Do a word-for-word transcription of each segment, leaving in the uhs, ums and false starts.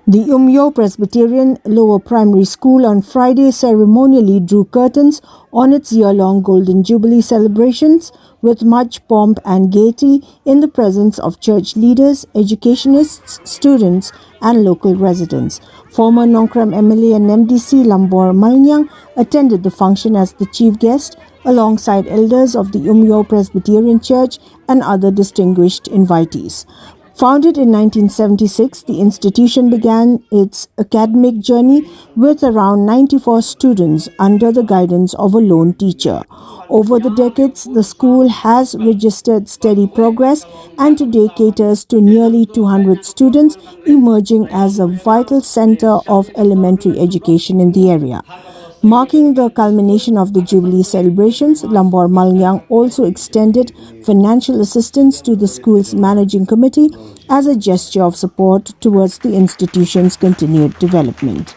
The Umyo Presbyterian Lower Primary School on Friday ceremonially drew curtains on its year-long Golden Jubilee celebrations with much pomp and gaiety in the presence of church leaders, educationists, students, and local residents. Former Nongkrem M L A and M D C Lambor Malngiang attended the function as the chief guest, alongside elders of the Umyo Presbyterian Church and other distinguished invitees. Founded in nineteen seventy-six, the institution began its academic journey with around ninety-four students under the guidance of a lone teacher. Over the decades, the school has registered steady progress and today caters to nearly two hundred students, emerging as a vital center of elementary education in the area. Marking the culmination of the Jubilee celebrations, Lambor Malngiang also extended financial assistance to the school's managing committee as a gesture of support towards the institution's continued development.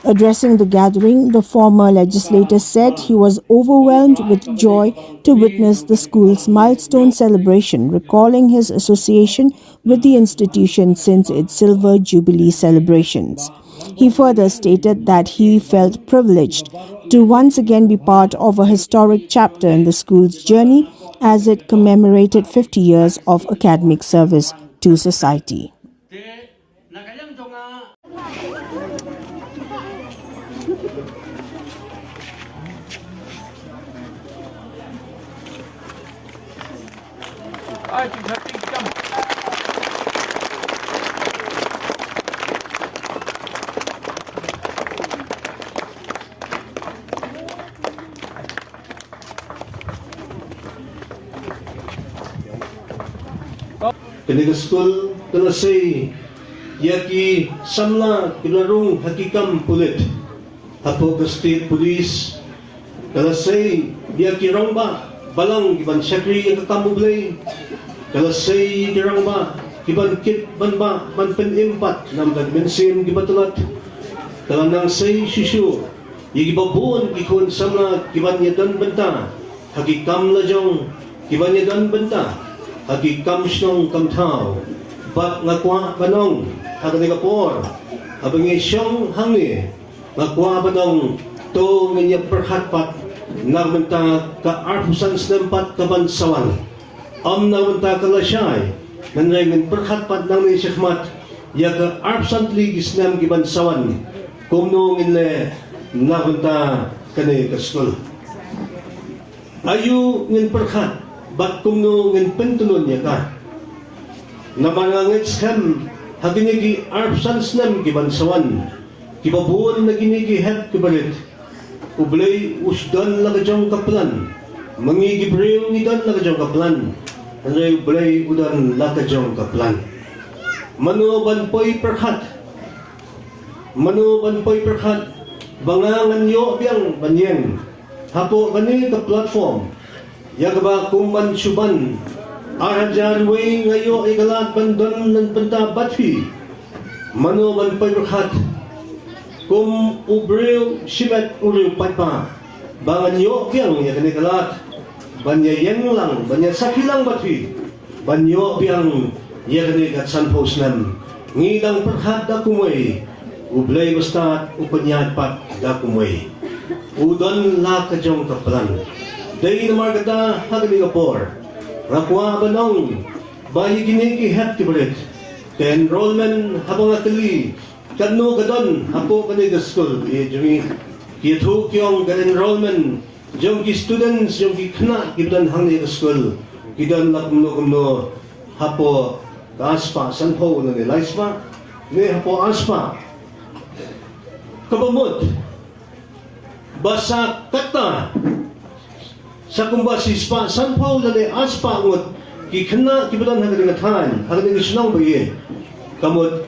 Addressing the gathering, the former legislator said he was overwhelmed with joy to witness the school's milestone celebration, recalling his association with the institution since its Silver Jubilee celebrations. He further stated that he felt privileged to once again be part of a historic chapter in the school's journey as it commemorated fifty years of academic service to society. Kane ka skul ka la sei ïa ki samla ki la rung ha ki kam pulit hapoh ka state police. Ka la sei ïa ki rangbah balang ki ban shakri ïa ka kam U Blei. Ka la sei ïa ki rangbah ki ban kit ban bah ban pynim pat namar ka mynsiem ki ba tlot. Ka la nang sei shisha ïa ki ba bun ki khun samla ki ban ïa don bynta ha ki kam la jong, ki ban ïa don bynta ha ki kam shnong kam thaw. Bad nga kwah ban ong ha kane ka por haba ngi shong hangne, nga kwah ban ong to ngin ïa pyrkhat pat na ka bynta ka arphew san snem pat ka ban sa wan. Ym na ka bynta ka lashai, hynrei ngin pyrkhat pat nangne shakhmat ïa ka arphew san tylli ki snem ki ban sa wan, kumno ngin leh na ka bynta kane ka skul. Aïu ngin pyrkhat bad kumno ngin pyntngen ïa ka. Namar nga ngeit skhem ha kine ki arphew san snem ki ban sa wan, ki ba bun na kine ki hep ki ba rit, U Blei u sdang la ka jong ka plan. Ma ngi ki briew ngi don la ka jong ka plan, hynrei U Blei u don la ka jong ka plan. Mano ban poi pyrkhat, mano ban poi pyrkhat ba nga ngan ïoh biang ban ïeng hapoh kane ka platform ïa kaba kum ban shu ban ar hajar wei nga ïoh ïa ka lad ban don na ka bynta bad phi. Mano ban poi pyrkhat kum u briew shimet u briew paidbah ba ngan ïoh biang ïa kane ka lad ban ïa ïeng lang, ban ïa sakhi lang bad phi, ban ïoh biang ïa kane ka sanphew snem. Ngi dang pyrkhat da kumwei, U Blei ba stad u pynïaid pat da kumwei. U don la ka jong ka plan. Dei namar kata ha kane ka por nga kwah ban ong ba ïa kine ki hep ki ba rit, ka enrolment haba nga kylli katno ka don hapoh kane ka skul, ïa jong ngi ki ïathuh ki ong ka enrolment jong ki students, jong ki khynnah ki ba don hangne ka skul, ki don la kumno kumno hapoh ka arspah sanphew lane laispah, ne hapoh arspah. Kaba mut ba sa kata, sa kumba shispah sanphew lane arspah ngut ki khynnah ki ba don ha kane ka thaiñ, ha kane ka shnong ba ïeit, ka mut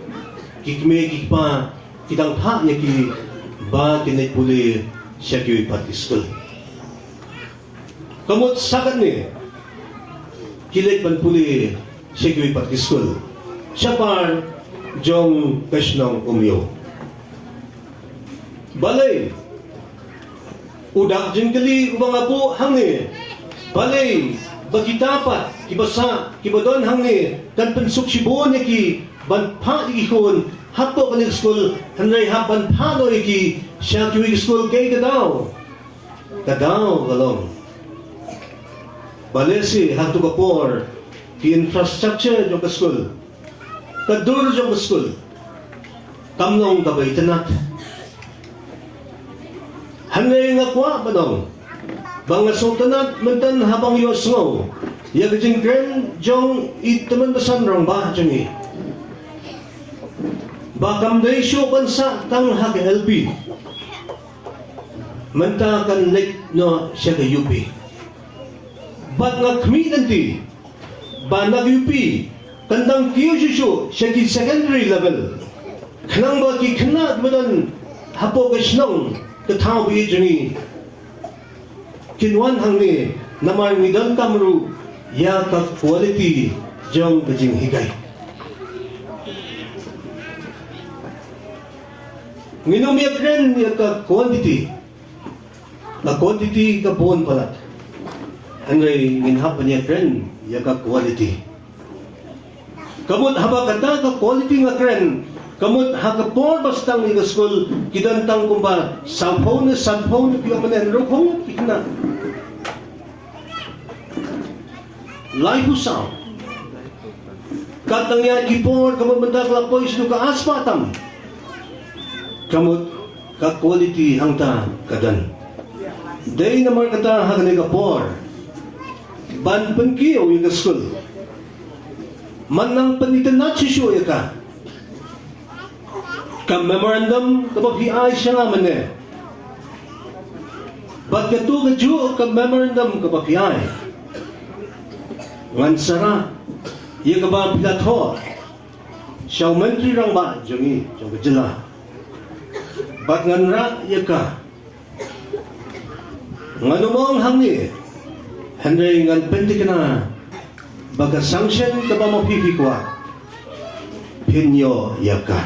ki kmie ki kpa ki dang phah ïa ki ba kin leit pule sha kiwei pat ki skul. Ka mut sa katne ki leit ban pule sha kiwei pat ki skul shaphang jong ka shnong Umyo. Balei u dak jingkylli uba nga buh hangne, balei ba kita pat ki ba sah, ki ba don hangne kan pynsuk shibun ïa ki ban phah ïa ki khun hapoh kane ka skul, hynrei hap ban phah noh ïa ki sha kiwei ki skul. Kaei ka daw? Ka daw ka long ba lehse ha kato ka por ki infrastructure jong ka skul, ka dur jong ka skul kam long kaba itynnad. Hynrei nga kwah ban ong ba nga sngewtynnad mynta haba nga ïohsngew ïa ka jingkren jong i tymmen basan rangbah jong ngi ba kam dei shuh ban sah tang ha ka L P, mynta kan leit noh sha ka U P. Bad nga khmih lynti ba na ka U P kan dang kiew shuh shuh sha ki secondary level, khnang ba ki khynnah kiba don hapoh ka shnong, ka thaw ba ïeit jong ngi, kin wan hangne, namar ngi donkam ruh ïa ka quality jong ka jinghikai. Ngin ym ïakren ïa ka quantity. Ka quantity ka bun palat, hynrei ngin hap ban ïakren ïa ka quality. Ka mut haba kata ka quality nga kren, ka mut ha ka por ba sdang ïa ka skul ki don tang kumba sawphew ne sanphew ne ki ong mynne hynriewphew ki khynnah. Laiphew saw. Kat tang ïa ki por ka mut mynta ka la poi sha ka arspah tam. Ka mut ka quality hangta ka don. Dei namar kata ha kane ka por ban pynkiew ïa ka skul, man nang pynitynnad shuh shuh ïa ka. Ka memorandum kaba phi ai sha nga mynne, bad kato kajuh ka memorandum kaba phi ai, ngan sa rah ïa kaba phi la thoh sha u Myntri Rangbah jong ngi jong ka jylla. Bad ngan rah ïa ka, ngan ym ong hangne, hynrei ngan pynthikna ba ka sanction kaba ma phi phi kwah, phin ïoh ïa ka.